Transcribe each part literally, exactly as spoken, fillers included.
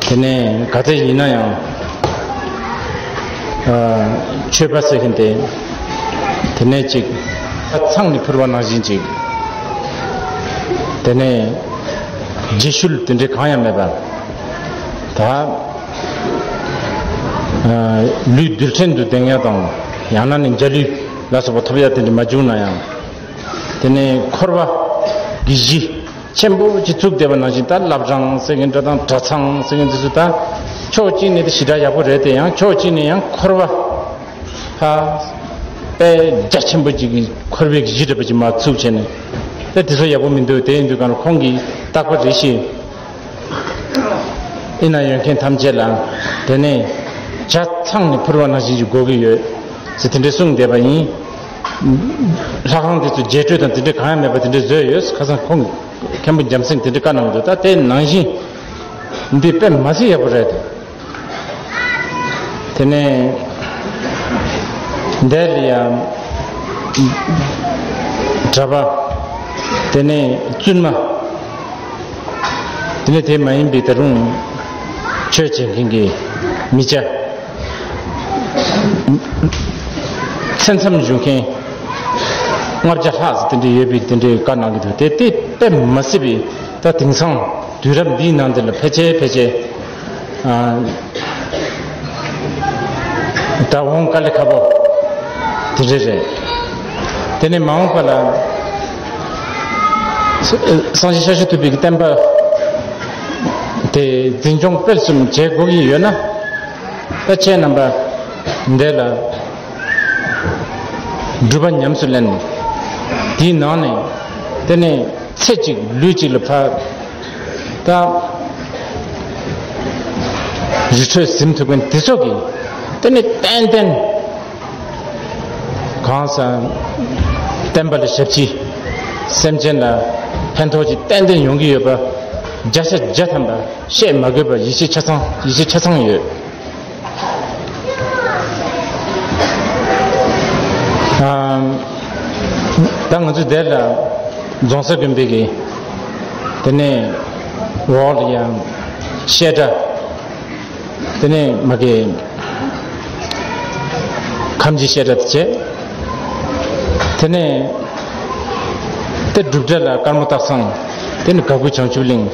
དེ་ནས་ག་ཚད་ཡིན་ན་ཡང་། ཨ། མཆོད་པ་ཟེར་མཁན་དེ། དེ་ནས་ཅིག་ཚང་ནས་ཕུལ་བ་ནང་བཞིན་ཅིག་དེ་ནས་རྗེས་ཤུལ་དེ་འདྲའི་གང་ཡང་མེད་པ། ད། ཨ། ལུས་རྡུལ་ཕྲན་དུ་ལྡང་ཡ་དང་། ཡང་ན་ནི་འཇའ་ལུས་ལ་སོགས་པ་ཐོབ་ཡ་དེ་འདྲ་མ་བྱུང་ན་ཡང་། དེ་ནས་འཁོར་བ་གི་གཞི་ཆེན་པོ་ཅིག་བཙུགས་བསྡད་པ་ནང་བཞིན། ད་བླ་བྲང་ཟེར་མཁན་འདྲ་དང་གྲྭ་ཚང་ཟེར་མཁན་དེ་ཚོ། ད་ཕྱོགས་གཅིག་ནས་དེ་ཞེ་དྲག་ཡག་པོ་རེད་དེ། ཡང་ཕྱོགས་གཅིག་ནས་ཡང་འཁོར་བ་ཧ་དཔེ་རྒྱ་ཆེན་པོ་ཅིག་གི་འཁོར་བའི་གཞི་འདྲ་པོ་ཅིག་མར་བཙུགས་བྱས་ནས། ད་དེ་ཚོ་ཡག་པོ་མི་འདུག་དེ་ཡིན་དུས་གང་ལ་ཁོང་གིས་རྟག་པར་རེ་ཞིག་ཨེ་ན་ཡོད་མཁན་ཐམས་ཅད་ལ། དེ་ནས་ཇ་ཚང་ནས་ཕུལ་བ་ནང་བཞིན་ཅིག་དགོས་ཀྱི་ཡོད། ཟེར་དེ་འདྲའི་གསུངས་བསྡད་པ་ཡིན། ལྷ་ཁང་དེ་ཚོ་རྒྱས་སྤྲོས་དང་དེ་འདྲའི་གང་ཡང་མེད་པ་དེ་འདྲའི་བཟོས་ཡོད། ཁ་སང་ཁོང་མཁན་པོ་འཇམ་སེང་དེ་འདྲའི་བཀའ་གནང་གི་འདུག་ད་དེ་ནང་བཞིན་འདི་དཔེ་མ་སྲིད་ཡག་པོ་རེད། དེ་ནས་འདི་ལ་ཡང་གྲྭ་པ། དེ་ནས་བཙུན་མ། དེ་ནས་དེ་མ་ཡིན་པའི་ད་རུང་ཆོས་བྱེད་མཁན་གྱི་མི་སྐྱ། མཚན་མཚམས་བཞུགས་མཁན་ལྔ་བརྒྱ་ལྷག་ཙམ་དེ་འདྲ་ཡོད་པའི་དེ་འདྲའི་བཀའ་གནང་གི་འདུག་དེ་དེ་དཔེ་མ་སྲིད་པའི། ད་དེང་སང་དུས་རབས་འདིའི་ནང་འདི་ལ་ཕལ་ཆེར་ཕལ་ཆེར། ཨ། ད་འོང་དཀའ་ལས་ཁག་པོ་དེ་འདྲ་རེད། དེ་ནས་མ་འོངས་པ་ལ་སངས་རྒྱས་ཤཱཀྱ་ཐུབ་པའི་བསྟན་པ་དེ་འཛིན་སྐྱོང་སྤེལ་གསུམ་བྱེད་དགོས་ཀྱི་ཡོད་ན། ད་ཁྱེད་རྣམ་པ་འདི་ལ་སྒྲུབ་པ་ཉམས་སུ་ལེན། དེའི་ནང་ནས་དེ་ནས་ཚེ་གཅིག་ལུས་གཅིག་ལ་ཕར་ད་རི་ཁྲོད་ཟིན་ཐུབ་མཁན་དེ་ཚོ་གིས་དེ་ནས་ཏན་ཏན་གང་ཟག་བསྟན་པ་ལ་ཞབས་ཕྱི། སེམས་ཅན་ལ་ཕན་ཐོགས་ཅིག་ཏན་ཏན་ཡོང་གི་ཡོད་པ། བརྒྱ་ཆ་བརྒྱ་ཐམ་པ་བཤད་མ་དགོས་པ་ཡིད་ཆེས་ཆ་ཚང་། ཡིད་ཆེས་ཆ་ཚང་ཡོད། ཨམ། ད་ང་ཚོ་འདིར་ལ་རྫོང་སར་དགོན་པའི་གི་དེ་ནས་འོག་ལ་ཡང་བཤད་གྲྭ། དེ་ནས་མ་གི་ཁམས་ཀྱི་བཤད་གྲྭ་དེ་བྱས། དེ་ནས་དེ་སྒྲུབ་གྲྭ་ལ་དཀར་མོ་སྟག་ཚང་། དེ་ནས་ག་གུ་བྱང་ཆུབ་གླིང་།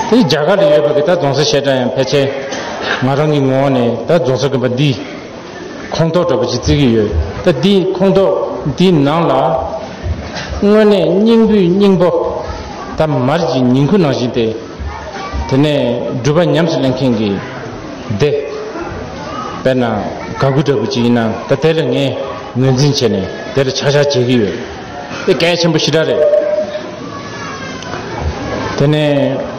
དེ་རྒྱ་གར་ལ་ཡོད་པ་གི་ད་རྫོང་སར་བཤད་གྲྭ་ཡང་ཕལ་ཆེར་ང་རང་གི་ངོ་བོ་ནས་ད་རྫོང་སར་དགོན་པ་འདི་ཁོངས་གཏོགས་འདྲ་པོ་ཅིག་བརྩི་གི་ཡོད། ད་འདི་ཁོངས་གཏོགས་འདི་ནང་ལ་དངོས་གནས་སྙིང་པོའི་སྙིང་པོ། ད་མར་གྱི་ཉིང་ཁུ་ནང་བཞིན་ཏེ། དེ་ནས་སྒྲུབ་པ་ཉམས་སུ་ལེན་མཁན་གྱི་སྡེ། དཔེར་ན་ག་གུ་འདྲ་པོ་ཅིག་ཡིན་ན། ད་དེ་ལ་ངས་ངོས་འཛིན་བྱས་ནས་དེ་ལ་ཆ་བཞག་བྱེད་ཀྱི་ཡོད། དེ་གལ་ཆེན་པོ་ཞེ་དྲག་རེད། དེ་ནས་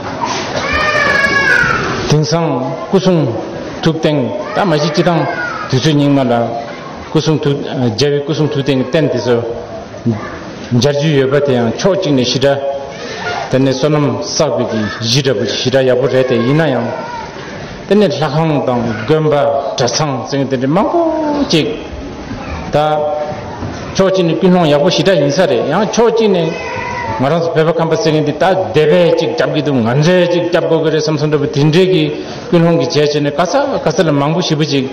དེང་སང་སྐུ་གསུང་ཐུགས་རྟེན། ད་མ་གཞི་སྤྱི་བཏང་དུས་ཚོད་སྙིགས་མ་ལ་སྐུ་གསུང་ཐུགས། རྒྱལ་བའི་སྐུ་གསུང་ཐུགས་རྟེན་གྱི་རྟེན་དེ་ཚོ་མཇལ་རྒྱུ་ཡོད་པ་དེ་ཡང་ཕྱོགས་གཅིག་ནས་ཞེ་དྲག་དེ་ནས་བསོད་ནམས་བསགས་པའི་གི་གཞི་འདྲ་པོ་ཞེ་དྲག་ཡག་པོ་རེད་དེ། ཡིན་ན་ཡང་དེ་ནས་ལྷ་ཁང་དང་དགོན་པ་གྲྭ་ཚང་ཟེར་མཁན་དེ་འདྲ་མང་པོ་ཅིག་ད་ཕྱོགས་གཅིག་ནས་ཀུན་སློང་ཡག་པོ་ཞེ་དྲག་ཡིན་ས་རེད། ཡང་ཕྱོགས་གཅིག་ནས་ང་རང་ཚོ་བོད་པ་ཁམས་པ་ཟེར་མཁན་འདི་ད་སྡེ་པས་ཅིག་རྒྱབ་ཀྱི་འདུག་ང་ཚོས་ཅིག་རྒྱབ་དགོས་ཀྱི་རེད་བསམ་བསམ་འདྲ་པོ་དེ་འདྲའི་གི་ཀུན་སློང་གི་བྱས་བྱས་ནས་ག་ས་ག་ས་ལ་མང་པོ་ཞེ་པོ་ཅིག་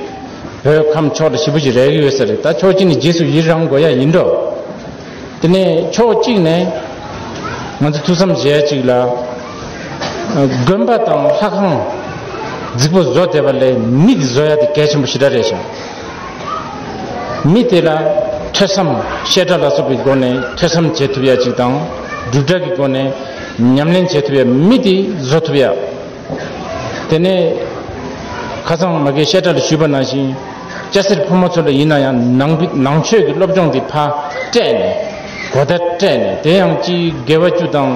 བོད་ཁམས་ཕྱོགས་ལ་ཞེ་པོ་ཅིག་རེག་གི་ཡོད་ས་རེད། ད་ཕྱོགས་གཅིག་ནས་རྗེས་སུ་ཡི་རང་དགོས་ཡ་ཡིན་འགྲོ། དེ་ནས་ཕྱོགས་གཅིག་ནས་ང་ཚོ་ཐུགས་བསམ་བཞེས་ཡ་གཅིག་ལ། དགོན་པ་དང་ལྷ་ཁང་རྫིག་པོ་བཟོ་བསྡད་པ་ལས་མི་དེ་བཟོ་ཡ་དེ་གལ་ཆེན་པོ་ཞེ་དྲག་རེད་ཤག་མི་དེ་ལ་ཐོས་བསམ་བཤད་གྲྭ་ལ་སོགས་པའི་སྒོ་ནས་ཐོས་བསམ་བྱེད་ཐུབ་ཡ་གཅིག་དང་། སྒྲུབ་གྲྭ་གི་སྒོ་ནས་ཉམས་ལེན་བྱེད་ཐུབ་ཡ། མི་དེ་བཟོ་ཐུབ་ཡ། དེ་ནས་ཁ་སང་མ་གིར་བཤད་གྲྭ་ལ་ཞུས་པ་ནང་བཞིན། སྐྱ་སེར་ཕོ་མོ་ཚོ་ལ་ཡིན་ན་ཡང་ནང་ནང་ཆོས་ཀྱི་སློབ་སྦྱོང་འདི་ཕར་སྤྲད་ནས། གོ་བརྡ་སྤྲད་ནས། དེ་ཡང་ཅིག་དགེ་བ་བཅུ་དང་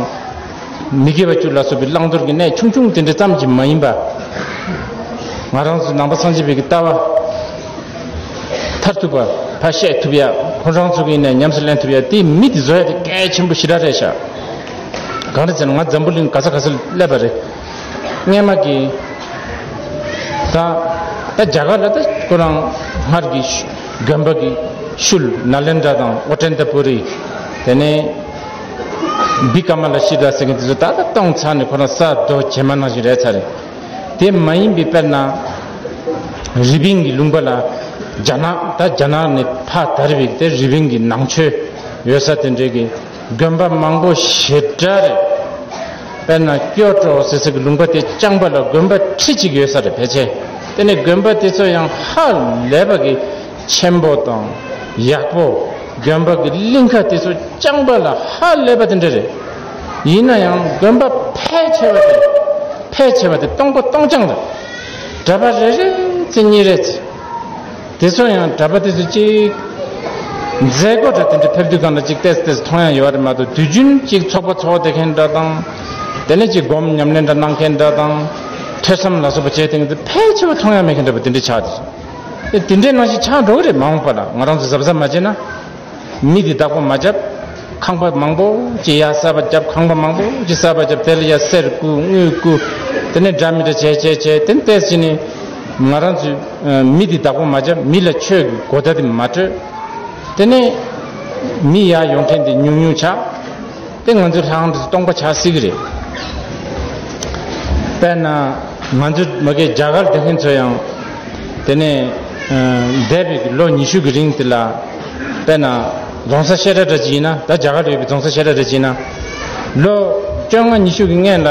མི་དགེ་བ་བཅུ་ལ་སོགས་པའི་བླང་དོར་གྱི་གནས་ཆུང་ཆུང་དེ་འདྲ་ཙམ་གྱིས་མ་ཡིན་པ། ང་རང་ཚོ་ནང་པ་སངས་རྒྱས་པའི་གི་ལྟ་བ་མཐར་ཐུག་པ་ཕར་བཤད་ཐུབ་ཡ། ཁོ་རང་ཚོ་གི་ཡིན་ན་ཉམས་སུ་ལེན་ཐུབ་ཡ། དེ་མི་དེ་བཟོ་ཡ་དེ་གལ་ཆེན་པོ་ཞེ་དྲག་རེད་ཤག་གང་རེད་ཟེར་ན། ང་འཛམ་བུ་གླིང་ག་ས་ག་ས་སླེབས་པ་རེད། སྔས་མ་གི་ད་ད་རྒྱ་གར་ལ་ད་ཁོ་རང་སྔར་གྱི་དགོན་པ་གི་ཤུལ་ནཱ་ལེནྡྲ་དང་ཨོ་ཏནྟ་པུ་རི། དེ་ནས་བི་ཀ་མ་ལ་ཤི་ད་ཟེར་མཁན་དེ་ཚོ་ད་ད་གཏོང་ཚར་ནས་ཁོ་རང་ས་རྡོ་བྱེ་མ་ནང་བཞིན་རེད་ཚར་རེད། དེ་མ་ཡིན་པའི་དཔེར་ན་རི་པིན་གྱི་ལུང་པ་ལ་རྒྱ་ནག་ད་རྒྱ་ནག་ནས་ཕར་དར་བའི་དེ་རི་པིན་གྱི་ནང་ཆོས་ཡོད་ས་དེ་འདྲའི་གི་དགོན་པ་མང་པོ་ཞེ་དྲག་རེད། དཔེར་ན་ཀྱོ་ཀྲོ་ཟེར་ས་གི་ལུང་པ་དེ་རྐྱང་པ་ལ་དགོན་པ་ཁྲི་གཅིག་ཡོད་ས་རེད་ཕལ་ཆེར། དེ་ནས་དགོན་པ་དེ་ཚོ་ཡང་ཧ་ལས་པ་གི་ཆེན་པོ་དང་ཡག་པོ། དགོན་པ་གི་གླིང་ཁ་དེ་ཚོ་རྐྱང་པ་ལ་ཧ་ལས་པ་དེ་འདྲ་རེད། ཡིན་ན་ཡང་དགོན་པ་ཕལ་ཆེ་བ་དེ་ཕལ་ཆེ་བ་དེ་སྟོང་པ་སྟོང་རྐྱང་རེད། གྲྭ་པ་རེ་རེ་ཚེ་གཉིས་རེ་ཚེ། དེ་ཚོ་ཡང་གྲྭ་པ་དེ་ཚོ་གཅིག་མཛད་སྒོ་འདྲ་དེ་འདྲ་ཕེབས་དུས་སྒང་ལ་གཅིག་ཏེས་ཏེས་མཐོང་ཡ་ཡོད་རེད་མ་གཏོགས། དུས་རྒྱུན་གཅིག་ཚོགས་པ་ཚོགས་བསྡད་མཁན་འདྲ་དང་། དེ་ནས་གཅིག་སྒོམ་ཉམས་ལེན་འདྲ་གནང་མཁན་འདྲ་དང་། ཐོས་བསམ་ལ་སོགས་པ་བྱས་དེ་ཚོ་ཕལ་ཆེ་བ་མཐོང་ཡ་མེད་མཁན་འདྲ་པོ་དེ་འདྲ་ཆགས་དེ། དེ་འདྲའི་ནང་བཞིན་ཆགས་འགྲོ་གི་རེད། མ་འོངས་པ་ལ་ང་རང་ཚོ་གཟབ་གཟབ་མ་བྱས་ན། མི་དེ་བདག་པོ་མ་བརྒྱབ། ཁང་པ་མང་པོ་ཅིག་ཡར་གསར་པ་བརྒྱབ། ཁང་པ་མང་པོ་ཅིག་གསར་པ་བརྒྱབ། དེ་ལ་ཡར་གསེར་བརྐུ་དངུལ་བརྐུ། དེ་ནས་འདྲ་མི་འདྲ་བྱས་བྱས་བྱས། དེ་ནས་ཏོག་ཙམ་ནས་ང་རང་ཚོས་མི་དེ་བདག་པོ་མ་བརྒྱབ། མི་ལ་ཆོས་ཀྱི་གོ་བརྡ་དེ་མ་སྤྲོད། དེ་ནས་མི་ཡར་ཡོང་མཁན་དེ་ཉུང་ཉུང་ཆགས། དེ་ང་ཚོའི་ལྷ་ཁང་དེ་ཚོ་སྟོང་པ་ཆགས་སྲིད་ཀྱི་རེད། དཔེར་ན་ང་ཚོའི་མ་གི་རྒྱ་གར་བསྡད་མཁན་ཚོ་ཡང་དེ་ནས་ཨ་འདས་པའི་ལོ་ཉི་ཤུ་གི་རིང་དེ་ལ། དཔེར་ན་རྫོང་སར་བཤད་གྲྭ་འདྲ་ཅིག་ཡིན་ན། ད་རྒྱ་གར་ཡོད་པའི་རྫོང་སར་བཤད་གྲྭ་འདྲ་ཅིག་ཡིན་ན། ལོ་བཅོ་ལྔ་ཉི་ཤུ་གི་སྔན་ལ་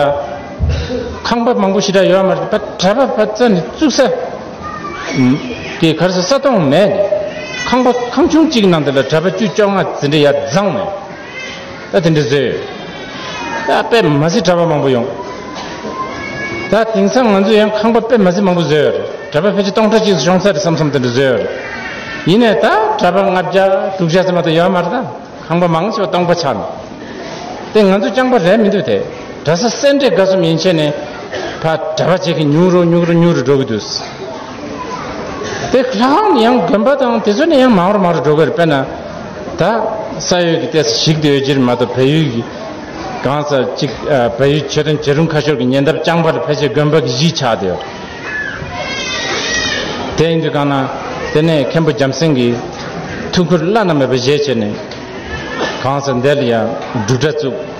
ཁང་པ་མང་པོ་ཞེ་དྲག་ཡོད་མ་རེད། ད་གྲྭ་པ་ཕར་རྩ་ནས་བཙུགས་ས་དེ་གར་ས་ས་སྟོང་མེད་ནས། ཁང་པ་ཁང་ཆུང་གཅིག་ནང་དེ་ལ་གྲྭ་པ་བཅུ་བཅོ་ལྔ་དེ་འདྲ་ཡར་བརྫངས་ནས། ད་དེ་འདྲ་བཟོས་ཡོད། ད་དཔེ་མ་སྲིད་གྲྭ་པ་མང་པོ་ཡོང་། ད་དེང་སང་ང་ཚོས་ཡང་ཁང་པ་དཔེ་མ་སྲིད་མང་པོ་བཟོས་ཡོད་རེད། གྲྭ་པ་ཕལ་ཆེར་སྟོང་ཕྲག་གཅིག་ཤོང་ས་རེད་བསམ་བསམ་དེ་འདྲ་བཟོས་ཡོད་རེད། ཡིན་ནའི་ད་གྲྭ་པ་ལྔ་བརྒྱ་དྲུག་བརྒྱ་ཙམ་མ་གཏོགས་ཡོད་མ་རེད། ད་ཁང་པ་མང་ཆེ་བ་སྟོང་པ་ཆགས་ནས། དེ་ང་ཚོ་རྐྱང་པ་རེད་མི་འདུག་དེ། གྲྭ་ས་སེ་འབྲས་དགའ་གསུམ་ཡན་ཆད་ནས་ཕར་གྲྭ་པ་བྱེད་མཁན་ཉུང་རུ་ཉུང་རུ་ཉུང་རུ་འགྲོ་གི་འདུག། དེ་ལྷག་ནས་ཡང་དགོན་པ་དང་དེ་ཚོ་ནས་ཡང་མང་རུ་མང་རུ་འགྲོ་གི་རེད། དཔེར་ན་ད་ས་ཡོད་ཀྱི་ཏོག་ཙམ་ཞིག་དེ་ཡོད་ཀྱི་རེད་མ་གཏོགས། བལ་ཡུལ་གྱི་གང་ས་གཅིག་ཨ་བལ་ཡུལ་ཆེ་འབྲིང་ཆེ་འབྲིང་ཁ་ཤོར་གྱི་ཉེ་འདབས་རྐྱང་པ་ལ་ཕལ་ཆེར་དགོན་པ་གི་གཞིས་ཆགས་བསྡད་ཡོད་རེད། དེ་ཡིན་དུས་གང་ན་དེ་ནས་མཁན་པོ་བྱམས་སེང་གིས་ཐུགས་ཁུར་བླ་ན་མེད་པ་བཞེས་བྱས་ནས། གང་ས་འདི་ལ་ཡང་སྒྲུབ་གྲྭ་བཙུགས།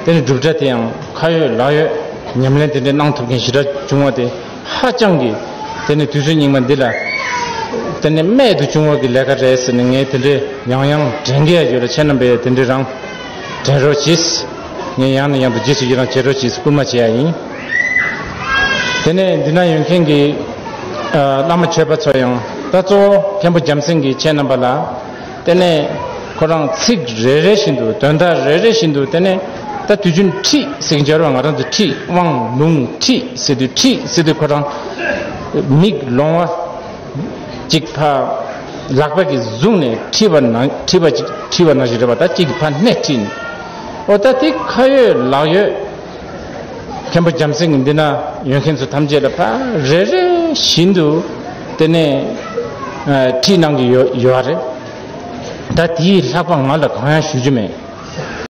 དེ་ནས་སྒྲུབ་གྲྭ་དེ་ཡང་ཁ་ཡོད་ལག་ཡོད་ཉམས་ལེན་དེ་འདྲའི་གནང་ཐུབ་མཁན་ཞེ་དྲག་བྱུང་བ་དེ་ཧ་ཅང་གི། དེ་ནས་དུས་ཚོད་སྙིགས་མ་འདི་ལ་དེ་ནས་རྨད་དུ་བྱུང་བ་གི་ལས་ཀ་རེད་ཟེར་ནས་ངས་དེ་འདྲའི་ཡང་ཡང་དྲན་གྱི་ཡ་ཡོད་ལ། ཁྱེད་རྣམ་པས་དེ་འདྲའི་རང་དྲན་རོགས་གྱིས། ངས་ཡང་ནས་ཡང་དུ་རྗེས་སུ་ཡི་རང་བྱེད་རོགས་གྱིས་སྐུལ་མ་བྱེད་ཡ་ཡིན། དེ་ནས་འདི་ན་ཡོད་མཁན་གྱི་ཨ་བླ་མ་ཆོས་པ་ཚོ་ཡང་། ད་གཙོ་བོ་མཁན་པོ་བྱམས་སེང་གིས་ཁྱེད་རྣམ་པ་ལ། དེ་ནས་ཁོ་རང་ཚིག་རེ་རེ་བཞིན་དུ། དོན་དག་རེ་རེ་བཞིན་དུ། དེ་ནས་ད་དུས་རྒྱུན་ཁྲིད་ཟེར་གྱི་འབྱོར་བ། ང་རང་ཚོ་ཁྲིད་དབང་ལུང་ཁྲིད་ཟེར་དུས། ཁྲིད་ཟེར་དུས་ཁོ་རང་མིག་ལོང་བ་གཅིག་ཕར་ལག་པ་གིས་བཟུང་ནས་ཁྲིད་པ་ན། ཁྲིད་པ་གཅིག་ཁྲིད་པ་ནང་བཞིན་རེད་པ། ད་གཅིག་གིས་ཕར་སྣེ་ཁྲིད་ནས། ཨོ་ད་དེ་ཁ་ཡོད་ལག་ཡོད། མཁན་པོ་བྱམས་སེང་གི་འདི་ན་ཡོད་མཁན་ཚོ་ཐམས་ཅད་ལ་ཕར་རེ་རེ་བཞིན་དུ་དེ་ནས་ཨ་ཁྲིད་གནང་གི་ཡོད་ཡོད་རེད། ད་དེའི་ལྷག་པ་ང་ལ་གང་ཡང་ཞུ་རྒྱུ་མེད།